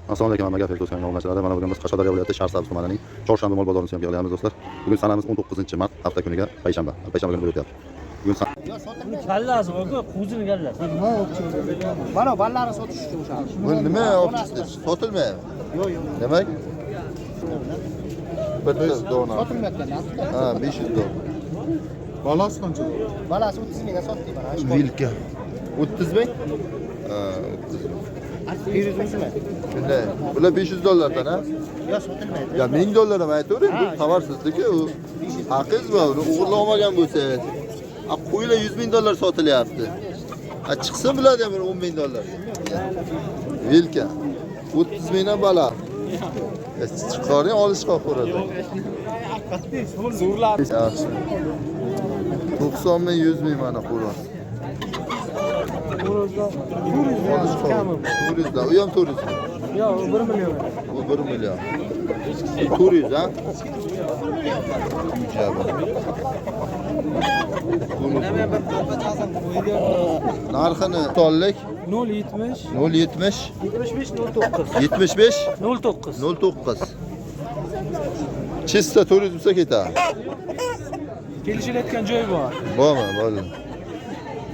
Assalomu alaykum hammaga, Facebook kanali obunachilari. Mana bugun biz Qashqadaryo viloyati Shahrisabz tumanining Chorshanba mol bozorini syomka qilyapmiz, do'stlar. Bugun sanamiz 19-mart, hafta kuniga payshanba. Payshanba kuni bo'lib o'tyapti. Bugun Buni kallasi bor-ku, qo'zini kallasi. Mana ballari sotish uchun o'sha. Bu nima olib chiqdi? Sotilmayapti. Yo'q, yo'q. Demak, bitta dona. Sotilmayotgan narxda. Ha, 500 dollar. Balasi qancha? Balasi 30 mingga sotdik mana. Vilka. 30 ming? Ha, 30 ming. Firuz o'zimi? Shunday. Bular 500 dollardan, ha? Yo'q, sotilmaydi. Ya 1000 dollar ham aytavering, bu tovar sizniki, u haqingiz bor, uni o'g'irlab olmagan bo'lsangiz. A qo'ylar 100 ming dollar sotilyapti. A chiqsin bular ham bir 10 ming dollar. Vilka. 30 mingdan bala. Chiqaring, olishga xo'rada. Yaxshi. 90 ming, 100 ming mana xo'roz. Olishqa. 400 dan. U ham 400 ming. Yo'q, u 1 million. Bu 1 million. 400 ha? Jo'ja bu. 400. Narxini tonlik 0.70 0.70 75 09. 75 09. 09. Чисто 400 bo'lsa ketadi. Kelishilayotgan joyi bor. Bormi? Bo'ldi.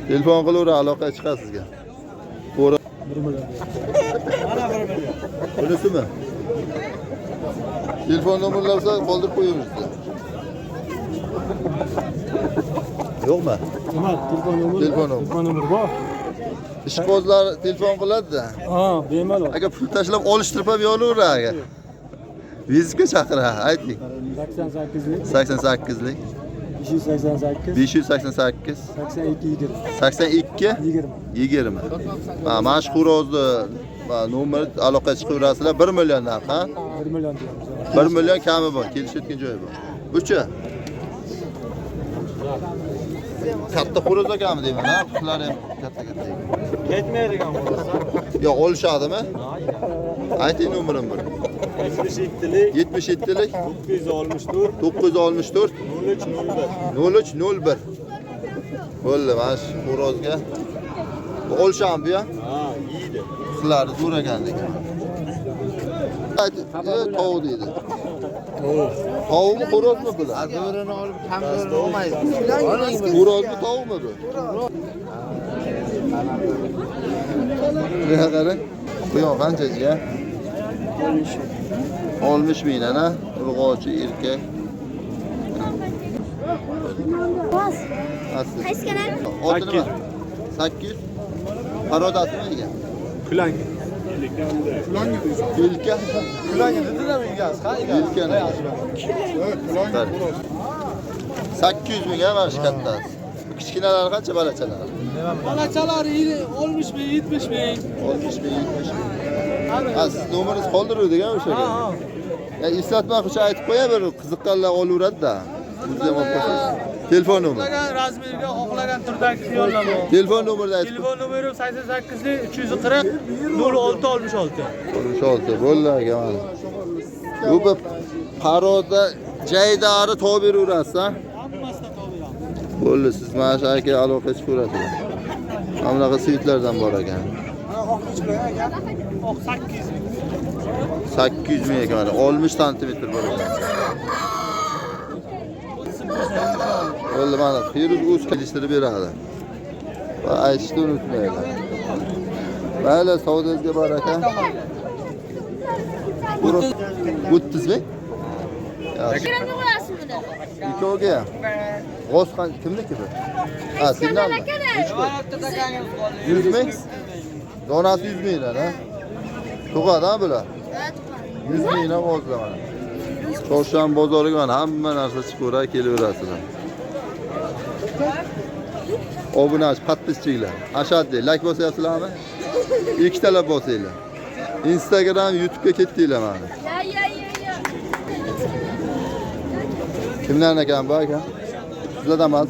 Telefon qilaver, aloqa chiqadi sizga. To'g'ri. 1 million. Mana 1 million. Bunisimi? Telefon nomerlar bo'lsa qoldirib qo'yamiz sizga. Yo'qmi? Nima? Telefon nomeri? Telefon nomeri. Telefon nomeri bor. Ishqibozlar telefon qiladi-da. Ha, bemalol. Aka pul tashlab olishtirib ham yolaveradi aka. Vizitga chaqiradi, ayting. 88lik 88lik 588 588 82 20. 82 20. 20. Ha, mana shu xo'rozni nomeri aloqa chiqaverasizlar. 1 million narx, ha? 1 million deyapmiz. 1 million kami bor, kelishayotgan joyi bor. Buchi? Katta xo'roz ekanmi deyman, ha? Qutlari ham katta katta ekan. Ketmaydigan xo'roz. Yo, olishadimi? Ayting nomerini bir. 77lik 77lik 964 964 0301. 0301. Bo'ldi, mana shu xo'rozga. Bu olishami bu ham? Ha, yeydi. Sizlarni zo'r ekan lekin. Tovuq deydi. Tovuqmi, xo'rozmi bular? Zo'rini olib, kamzo'rini olmaydi. Xo'rozmi, tovuqmi bu? Bunga qarang. Bu yoq qancha jiya? 60 mingdan, ha? Urg'ochi erkak. Asli. Qaysi kanal? Oti nima? 800. Parodasimi ekan? Kulang. Vilka. Kulanga dedilar egasi, ha egasi. Vilkani. 800 ming ha mana shu kattasi. Bu kichkinalari qancha balachalar? Balachalari 60 ming, 70 ming. 60 ming, 70 ming. Ha, siz nomeringizni qoldiruvdik ha o'sha. Ha, ha. Ya eslatma uchun aytib qo'yay, bir qiziqqanlar olaveradi-da. O'zi ham olib qo'ysangiz. Telefon nomeri. Xohlagan razmerga, xohlagan turdagi tayyorlar bor. Telefon nomerini aytib Telefon nomerim 88 340 06 66. 66 bo'ldi aka mana. Bu bir paroda jaydari topib beraverasiz ha? Hammasini topib. Bo'ldi, siz mana shu aka aloqa chiqaverasizlar. Mana bunaqa svitlardan bor ekan. Oq 800 ming. 800 ming ekan mana 60 santimetr bor ekan. Bo'ldi mana Firuz o'z kelishtirib beradi. Va aytishni unutmanglar. Mayli, savdongizga baraka. 30 ming? Yaxshi. Kiramga qo'yasiz buni. Ikkoviga ham. G'oz kimniki bu? Ha, sendanmi? 100 ming? Donasi 100 mingdan, ha? Tug'adi ha bular? 100 mingdan g'ozlar mana. Chorshanba bozoriga mana hamma narsa chiqaveradi, kelaverasizlar. Obunachi, podpischilar. Ashaddiy, like bosyapsizlarmi? Ikkitalab bosinglar. Instagram, YouTube'ga ketdinglar mana. Ya ya ya ya. Kimlarni ekan bu aka? Sizlardan emas.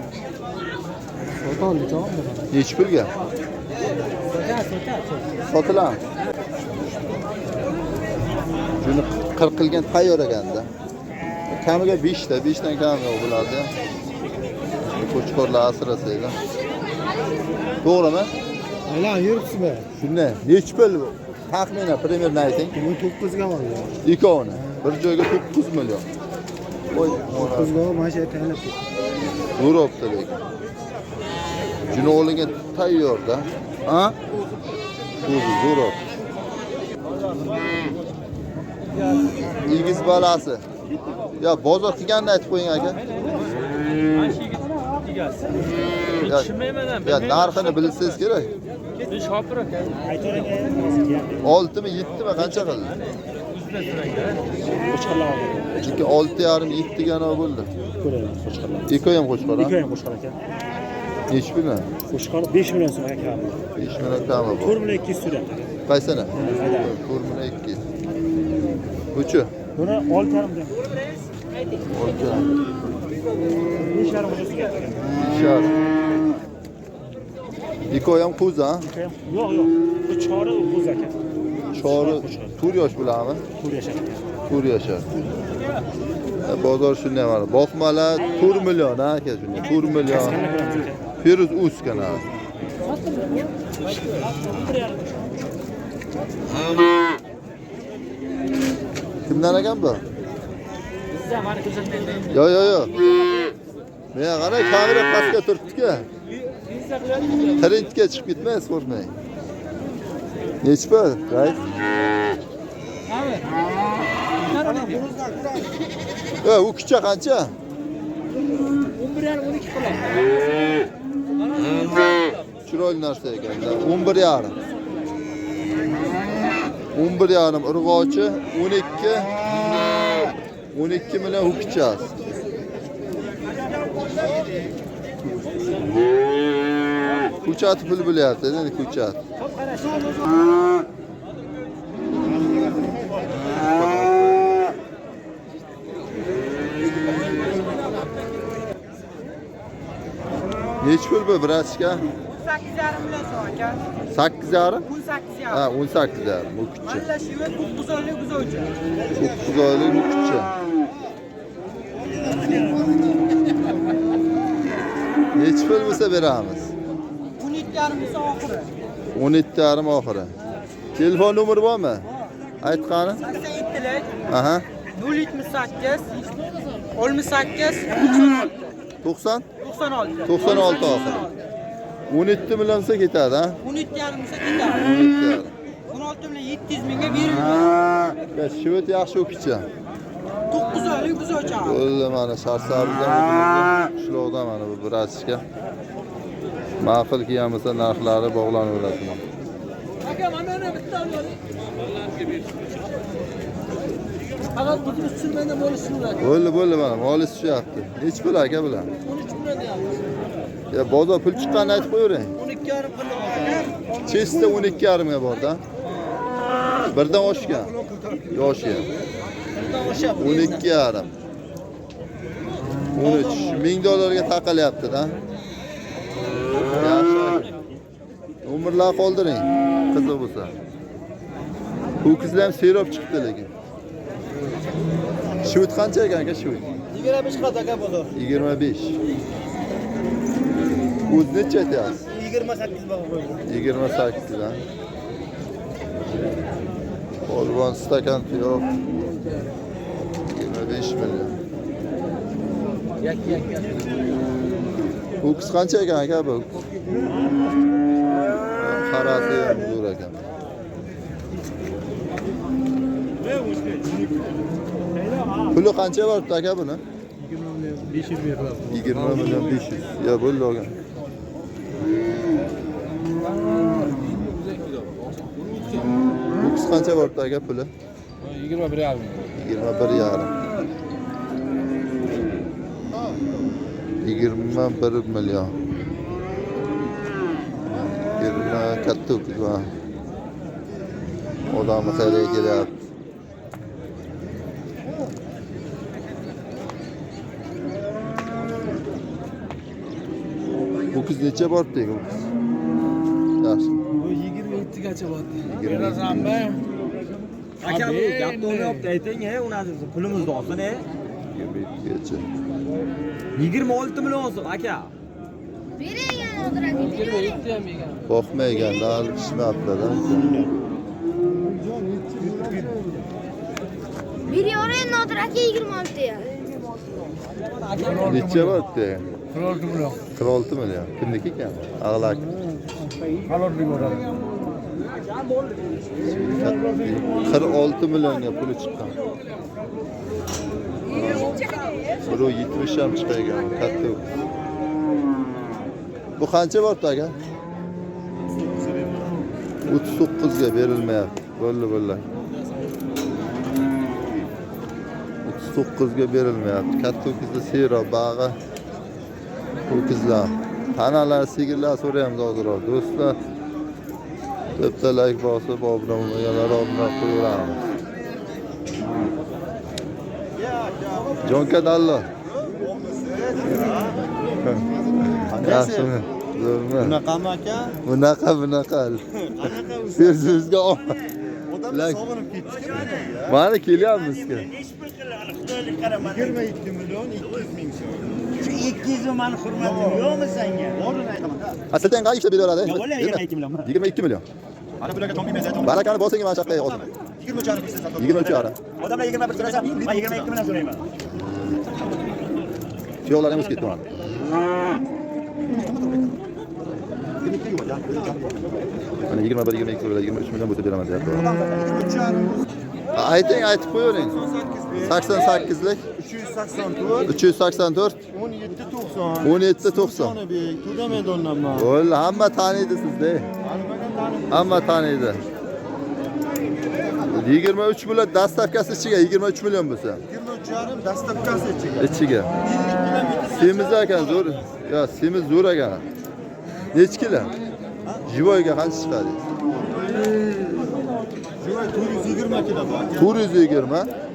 Nechi pulga? Sotiladimi? Shuni qirqilgan tayyor ekanda. Kamiga 5 ta, 5 dan kam yo'q bularda. Qo'chqorlar asrasanglar. To'g'rimi? Aylan yuribsizmi? Shunday. Nechi pul bu? Taxminan примерно ayting. 19 ga oldi. Ikkovini. Bir joyga 9 million. Voy, 9 ga mana shu tayinlab ketdi. Zo'robdi lekin. Junolinga tayyor-da. Ha? O'zi zo'rob. Egiz balasi. Ya bozor qilganini aytib qo'ying aka. Ya narxini bilsangiz kerak. 6 mi 7 mi qancha qildi? Chunki 6,5 7 gana bo'ldi. Ikkovi ham qo'chqor. Ikkovi ham qo'chqor aka. Nechi puldan? Qo'chqor 5 million so'm aka. 5 million kami bu. 4 million 200 so'rayapti aka. Qaysini? 4 million 200. Buchi? Buni 6,5 million. 6. 5,5 million so'rayapti aka. 5,5. Ikkovi ham qo'zi, ha? Yo'q, yo'q. Bu chori qo'zi aka. Chori 4 yosh bilanmi? 4 yashar. 4 yashar. Bozor shunday mana. Boqmalar 4 million ha aka shunday. 4 million. Feruz Uz kanali. Kimdan ekan bu? Bizdan mani ko'rsatmaydi. Yo'q, yo'q, yo'q. Menga qarang, kamera pastga turibdi-ku. Trendga chiqib ketmaysiz, qo'rqmang. Nechi pul, rais? U kucha qancha? 11,5 12 qiladi. Chiroyli narsa ekan. 11,5. 11,5 urg'ochi, 12 million ho'kizchasi. Ko'chati pul bo'lyapti, endi ko'chat. Nechi pul bu, bratishka? 8,5 million so'm aka. 8,5? 18,5. Ha, 18,5 bu kuchcha. Mana shu 9 oylik buzovcha. 9 oylik bu kuchcha. Nechi pul bo'lsa beramiz? 12,5 bo'lsa oxiri. 12,5 oxiri. Telefon nomeri bormi? Ayt qani. 87lik. Aha. 078 68 90 96. 96 oxiri. 17 million bo'lsa ketadi, ha? 12,5 bo'lsa ketadi. 12,5. 16 million 700 mingga beriladi. Ya shivit yaxshi o'kicha. 9 oylik buzovcha. Bo'ldi mana Sharsabzdan o'zimizda qishloqda mana bu bratishka. Ma'qul kelgan bo'lsa narxlari bog'lanaveradi. Aka, mana uni bitta oling. Faqat o'zimiz tushunmaydi, moli tushunadi. Bo'ldi, bo'ldi mana moli tushyapti. Nechi pul aka bular? 13 million deyapmiz. Ya bozor pul chiqqanini aytib qo'yavering. 12,5 qilib. Chesta 12,5 ga borda. Birdan oshgan. Yoshi ham. 12,5. 13 ming dollarga taqalyapti-da. Yaxshi. Umrlar qoldiring, qiziq bo'lsa. Ho'kizlar ham serob chiqdi lekin. Shuvit qancha ekan aka shuvit? 25 qiladi aka bozor. 25. O'zi necha aytyapsiz? 28 baho qo'ydi. 28 ha. Polvon stakan yo'q. 25 million. Ho'kiz qancha ekan aka bu? Qarasi ham zo'r ekan. Puli qancha boribdi aka buni? 20 million 500 ming qiladi. 20 million 500. Ya bo'ldi olgan. Ho'kiz qancha boribdi aka puli? 21,5. 21,5. 21 million. 20 katta ho'kiz va odamni xayriga kelyapti. Ho'kiz necha boribdi ho'kiz? Yaxshi. Bu 27 gacha bordi. 27. Aka, bu gap to'g'ri ayting, unasi pulimizni olsin, 27 gacha. 26 million olsin aka. Bering yana Nodir aka, bering. Boqmaygan, hali pishmabdi-da. 1.5 Nodir aka 26 ya. Necha bo'libdi? 46 million. 46 million. Kimniki ekan? Ag'lak. 46 millionga puli chiqqan. 1.70 ham chiqargan, katta. Bu qancha bo'libdi aka? 39 ga berilmayapti. Bo'ldi, bo'ldi. 39 ga berilmayapti. Katta ho'kizda sero bag'i ho'kizlar. Tanalar, sigirlar so'raymiz hozir do'stlar. Bitta like bosib, obuna bo'lmaganlar obuna qo'yaveramiz. Jonka dallol. Yaxshimi? Zo'rmi? Bunaqami aka? Bunaqa, bunaqa. Qanaqa O'zimizga omad. Odamlar sog'inib ketdi. Mana kelyapmiz-ku. 22 million 200 ming so'm. Shu 200 ming mani hurmatim yo'qmi senga? Borini aytaman. Aslida qancha ishlab beraveradi? Yo'q, 22 million. 22 million. Ana bularga jon bermaysan. Barakani bosing mana shu yoqqa hozir. 23 bersa sotib. 23.5. Odamlar 21 so'rasa, men 22 million so'rayman. Tuyoqlar ham o'sib ketdi mana. Mana 21, 22 so'radi, 23 million bo'lsa beraman deyapti. Ayting, aytib qo'yavering. 88lik 384 384 17 90. 17 90. Jonibek, To'da maydondanman. Bo'ldi, hamma taniydi sizni. Hamma taniydi. 23 million dastavkasi ichiga 23 million bo'lsa. 23.5 dastavkasi ichiga. Ichiga. Semiz ekan zo'r. Ya, semiz zo'r ekan. Nechi kilo? Jivoyga qancha chiqadi? Jivoy 420 kilo bor. 420.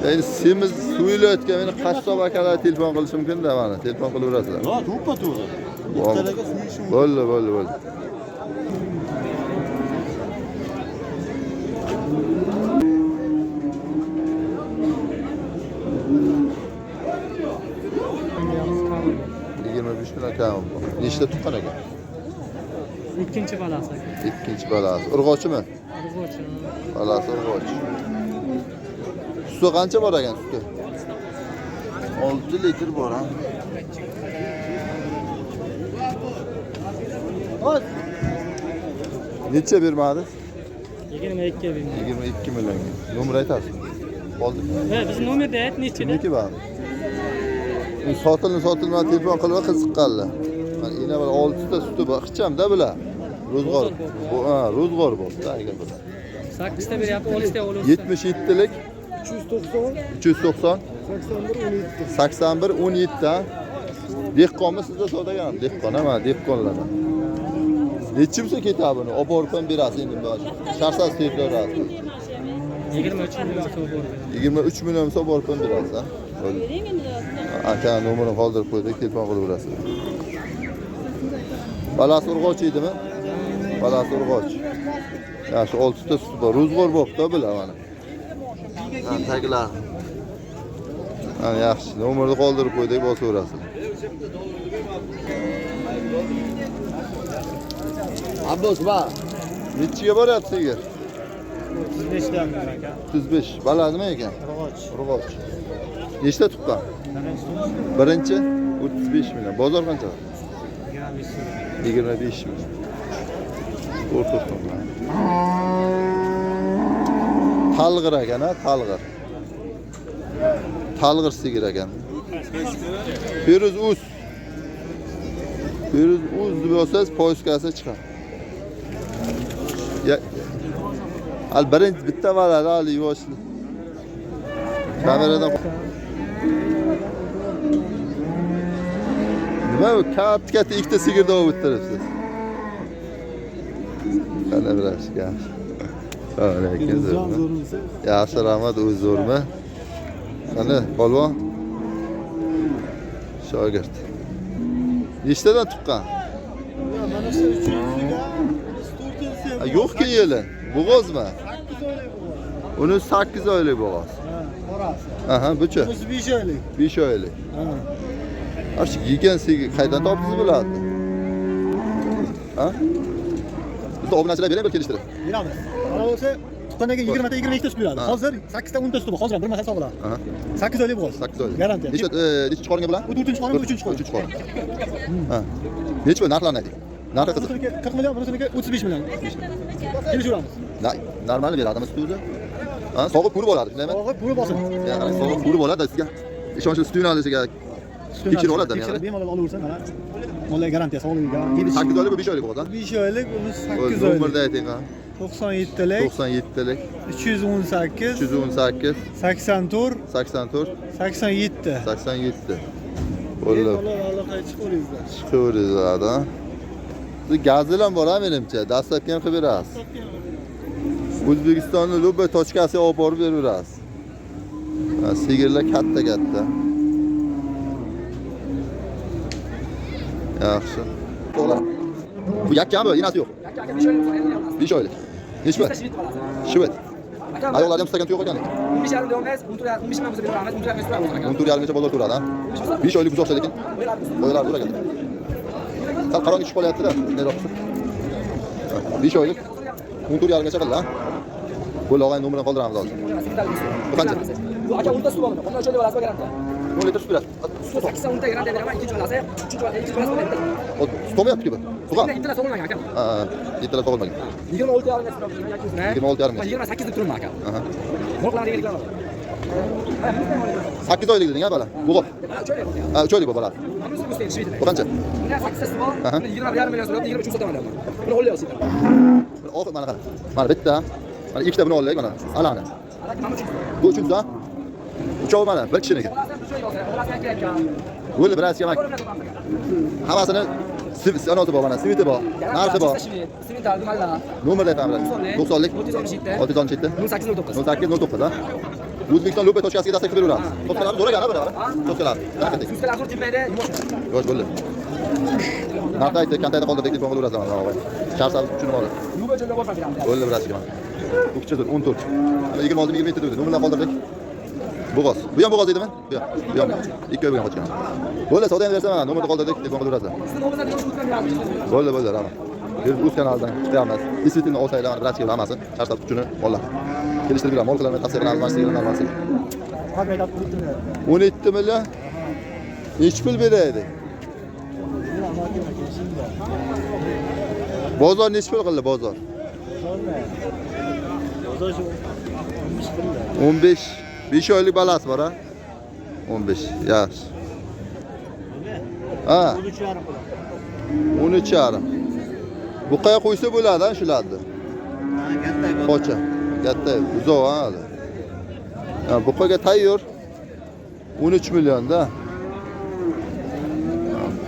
Endi semiz so'yilayotgan meni qassob akalar telefon qilishi mumkin-da mana, telefon qilaverasizlar. Yo'q, to'ppa-to'g'ri. Ikkalaga so'yishi mumkin. Bo'ldi, bo'ldi, bo'ldi. Million kam. Nechta tuqqan ekan? Ikkinchi balasi aka. Ikkinchi balasi. Urg'ochimi? Urg'ochi. Balasi urg'ochi. Suti qancha bor ekan suti? 6 litr bor ha. Necha bermadi? 22 ming. 22 millionga. Nomer aytasizmi? Qoldi. Ha, biz nomerda ayt nechida? Kimniki bor? Sotilni sotilmadi telefon qilib qiziqqanlar. Mana ina bir 6 ta suti bor. Ixchamda bular. Ro'zg'or. Bu ha, ro'zg'or bo'ldi agar bular. 8 ta beryapti, 6 ta olib. 77 lik 390 390 81 17. 81 17 ha. Dehqonmi sizda savdogarmi? Dehqon ha, mana dehqonlar. Nechi bo'lsa ketadi buni? Olib borib ham berasiz endi bu. Sharsaz teplarasiz. 23 million so'm bor. 23 million bo'lsa borib ham berasiz ha. Aka nomerini qoldirib qo'ydik, telefon qilaverasiz. Balasi urg'och edimi? Balasi urg'och. Yaxshi, 6 ta suti bor. Ro'zg'or bo'pti bular mana. Ha, taglar. Ha, yaxshi. Nomerni qoldirib qo'ydik, bosaverasiz. Abbos ba. Nechiga boryapti sigir? 35 dan aka. 35. Bala nima ekan? Urg'och. Urg'och. Nechta tuqqan? Birinchi 35 million. Bozor qancha? 25 million. O'rta tuqqan. Talg'ir ekan ha, talg'ir. Talg'ir sigir ekan. Feruz uz. Feruz uz deb yozsangiz poyskasi chiqadi. Ya, al birinchi bitta balada hali yoshli. Kameradan nima bu katta-katta ikkita sigirni olib o'tiribsiz. Qani birashga. Alaykum. Yaxshi, rahmat, o'zi zo'rmi? Qani, polvon? Shogird. Nechtadan tuqqan? Mana shu 3-ga, 4-si. Yo'q-ki yili. Bo'g'ozmi? 8 oylik bo'g'oz. Uni 8 oylik bo'g'oz. Ha, qorasi. Aha, buchi? Bunisi 5 oylik. 5 oylik. Ha. Shu yegan sigir qayerdan topdingiz bularni? Ha? Bitta obunachilar bering bir kelishtirib. Beramiz. Mana bo'lsa tuqqandan keyin 20 ta 22 ta sut beradi. Hozir 8 ta 10 ta suti bor. Hozir ham bir mahal sog'iladi. 8 oylik bo'g'oz. 8 oylik. Garantiya. Necha nechinchi qoringa bular? Bu 4-chi qorin, bu 3-chi qorin. 3-chi qorin. Ha. Necha bu narxlarni ayting. Narxi qiziq. Bunisiki 40 million, bunisiki 35 million. Kelishaveramiz. Normal beradimi sut o'zi? Ha, sog'ib ko'rib oladi, shundaymi? Sog'ib ko'rib olsin. Ya, qarang, sog'ib ko'rib oladi sizga. Ishonchli sut yo'nalishiga tekshirib oladi. Tekshirib bemalol olaversin, mana. Mollar garantiya sog'ligiga. 8 oylik bu 5 oylik bo'g'oz, ha? 5 oylik, uni 8 oylik. Nomerda ayting, ha. 97lik, 97lik, 318, 318, 84, 84, 87. 87. Bo'ldi. Bemalol aloqaga chiqaveringizlar. Chiqaveringizlar, ha. Siz gazil ham bor ha menimcha. Dastlabki ham qilib berasiz. O'zbekistonni любой точка siga olib borib beraverasiz. Ha, sigirlar katta-katta. Yaxshi. To'g'ri. Bu yakkami bu? Enasi yo'q. 5 oylik. Nechi pul? Shved. Ayoqlarida ham stakan tuyoq ekan. 15,5 million emas, 14, 15 million bo'lsa beramiz, 14,5 turamiz aka. 14,5 gacha bozor turadi, ha? 5 oylik buzoqcha lekin. Qo'ylar zo'r ekan. Sal qorong'i tushib qolyapti-da, bunayroq qilsa. 5 oylik 14,5 gacha qildi, ha? Bo'ldi, og'ayni nomerini qoldiramiz hozir. Bu qancha? Bu aka 10 ta suv oladi. 13 oylik bolasi garantiya. 10 litr sut beradi. Sut 8 ta 10 ta garantiya beraman, ikkinchi bolasi, uchinchi bolasi, ikkinchi bolasi beradi. Sut olmayapti-ku bu. Sug'am. Ikkala sog'ilmagan aka. Ha, ikkala sog'ilmagan. 26,5 ga so'rab, 26,5 ga. 28 deb turibman aka. Aha. Mo'rqlarni yeganliklar bor. 8 oylik deding, ha bola? Bo'g'oz. 3 oylik. Ha, 3 oylik bu bola. Bu qancha? Buni 8 tasi bor. Buni 21,5 million so'rabdi, 23 sotaman deyapman. Buni o'lay olsin. Buni oxir mana qara. Mana bitta, mana ikkita buni oldik mana. Alani. Bu uchinchisi, ha? Uchovi mana bir kishiniki. Bo'ldi, birasiga mana. Hammasini sanosi bor mana, sveti bor, narxi bor. Nomerda aytamiz. 90lik 667 0809. 0809, ha? O'zbekiston любой точка siga dastak qilib beraveramiz. To'xtalar zo'r ekan, ha, To'xtalar. Suskalar zo'r tegmaydi, yuvosh. Yo'q, bo'ldi. Narxni aytdik, kontaktni qoldirdik, telefon qilaverasizlar mana og'ay. Sharsabz uchun oldi. Любой joyga borsa beramiz. Bo'ldi, birasiga mana. Bu kichik 14. Mana 26 27 dedi. Nomerlar qoldirdik. Bo'g'oz. Bu ham bo'g'oz edimi? Bu ham. Bu ham. Ikki oy bo'lgan qochgan. Bo'ldi, savdo ham bersam mana nomerni qoldirdik, telefon qilaverasizlar. Bo'ldi, bo'ldi, rahmat. Biz o'z kanalidan chiqyapmiz. Действительно olsanglar mana birasiga hammasi sharsabz uchun oladi. Kelishtirib beramiz, mol qilaman, tavsiya qilamiz, mana sigirlar hammasi. 17 million. Nechi pul beraydi? Bozor nechi pul qildi bozor? 15. 5 oylik balasi bor, ha? 15. Yaxshi. Ha. 13,5. Bu qayerga qo'ysa bo'ladi, ha, shularni? Qocha. Katta uzoq, ha, hali. Ha, bu qayerga tayyor? 13 million-da.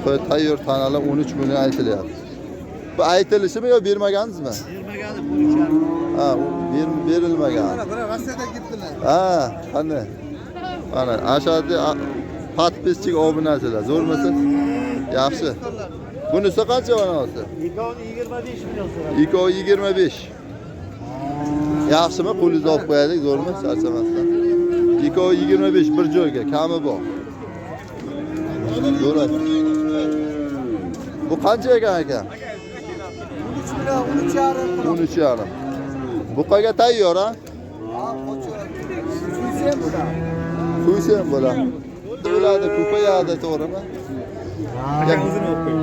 Bu tayyor tanalar 13 million aytilyapti. Bu aytilishimi yo bermaganingizmi? Bermagani 13,5. Ha, berilmagan. Mana Rossiyadan ketdilar. Ha, qanday? Mana ashaddiy podpisчик obunachilar, zo'rmisiz? Yaxshi. Bunisi qancha mana? Ikkovini 25 million so'radi. Ikkovi 25. Yaxshimi? Qo'lingizga olib qo'yaylik, zo'rmi? Charchamasdan. Ikkovi 25 bir joyga, kami bor. Zo'r. Bu qancha ekan aka? 13 million, 13,5. 13,5. Bu qayga tayyor, ha? Ha, qocha. Suysa ham bo'ladi. Suysa ham bo'ladi. Bo'ladi, ko'payadi, to'g'rimi? O'zini olib qo'y.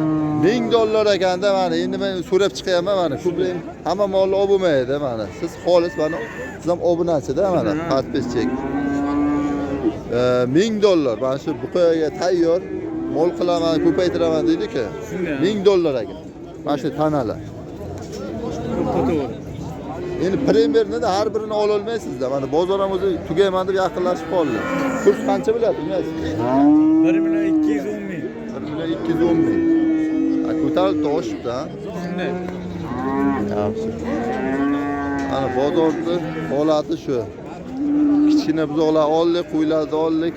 $1000 ekanda mana endi men so'rab chiqyapman mana ko'plar hamma molni olib bo'lmaydi mana. Siz xolis mana siz ham obunachida mana podpisчик. $1000 mana shu buqaga tayyor mol qilaman, ko'paytiraman deydi-ku. $1000 ekan. Mana shu tanalar. Endi premyerni de har birini ola olmaysizda. Mana bozor ham o'zi tugayman deb yaqinlashib qoldi. Kurs qancha bo'ladi bilmaysiz? 1 million 210 ming. 1 million 210 ming. Ha, ko'tarilib oshibdi, ha? Shunday. Yaxshi. Mana bozorni holati shu. Kichkina buzoqlar oldik, qo'ylarni oldik.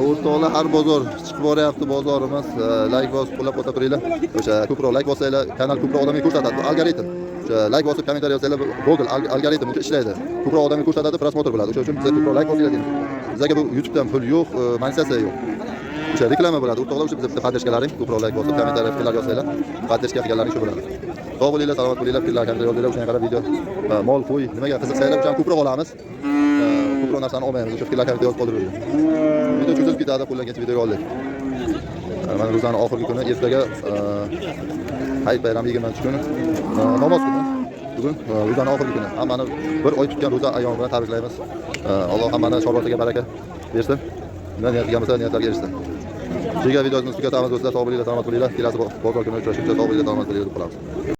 O'rtoqlar har bozor chiqib boryapti bozorimiz. Like bosib qo'llab-quvvatlab turinglar. O'sha ko'proq like bossanglar, kanal ko'proq odamga ko'rsatadi. Bu algoritm. O'sha like bosib kommentariy yozsanglar, Google algoritm o'sha ishlaydi. Ko'proq odamga ko'rsatadi, prosmotr bo'ladi. O'sha uchun bizga ko'proq like bosinglar deymiz. Bizga bu YouTube'dan pul yo'q, monetizatsiya yo'q. O'sha reklama bo'ladi. O'rtoqlar o'sha bizga podдержкalaring ko'proq like bosib kommentariy fikrlar yozsanglar, podдержка qilganlaring shu bo'ladi. Sog' bo'linglar, salomat bo'linglar, fikrlar kommentar yozinglar, o'shanga qarab video mol, qo'y nimaga qiziqsanglar, o'shani ko'proq olamiz. Ko'proq narsani olmaymiz, o'sha fikrlar kommentar yozib qoldiravering. Video cho'zilib ketadi, qo'ldan kelgancha videoga oldik. Mana ro'zani oxirgi kuni, ertaga Hayit bayrami 20-kuni, namoz kuni. Bugun ro'zani oxirgi kuni. Hammani bir oy tutgan ro'za ayyomi bilan tabriklaymiz. Alloh hammani chorvasiga baraka bersin. Nima niyat qilgan bo'lsa, niyatlarga erishsin. Jigar videomizni tugatamiz do'stlar. Sog' bo'linglar, salomat bo'linglar. Kelasi bozor kuni uchrashguncha sog' bo'linglar, salomat bo'linglar deb qolamiz.